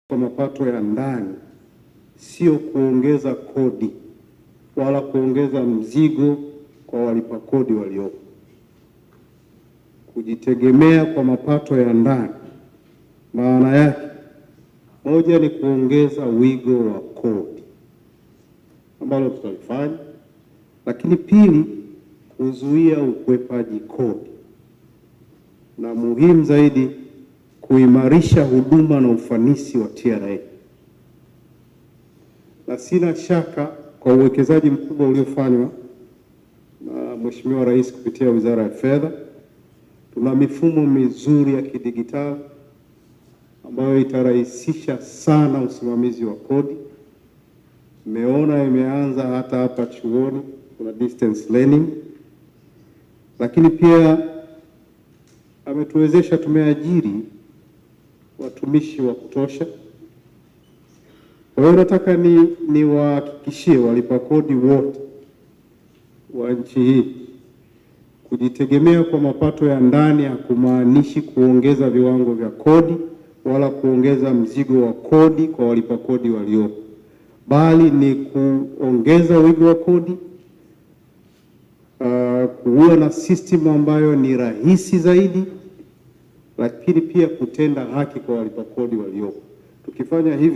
Kwa mapato ya ndani sio kuongeza kodi wala kuongeza mzigo kwa walipa kodi waliopo. Kujitegemea kwa mapato ya ndani maana yake, moja ni kuongeza wigo wa kodi ambalo tutalifanya, lakini pili, kuzuia ukwepaji kodi na muhimu zaidi kuimarisha huduma na ufanisi wa TRA. Na sina shaka kwa uwekezaji mkubwa uliofanywa na Mheshimiwa Rais kupitia Wizara ya Fedha, tuna mifumo mizuri ya kidigitali ambayo itarahisisha sana usimamizi wa kodi. Mmeona imeanza hata hapa chuoni, kuna distance learning, lakini pia ametuwezesha, tumeajiri watumishi wa kutosha. Kwa hiyo nataka niwahakikishie walipa kodi wote wa nchi hii, kujitegemea kwa mapato ya ndani hakumaanishi kuongeza viwango vya kodi wala kuongeza mzigo wa kodi kwa walipa kodi waliopo, bali ni kuongeza wigo wa kodi, kuwa na system ambayo ni rahisi zaidi, lakini pia kutenda haki kwa walipa kodi waliopo. Tukifanya hivi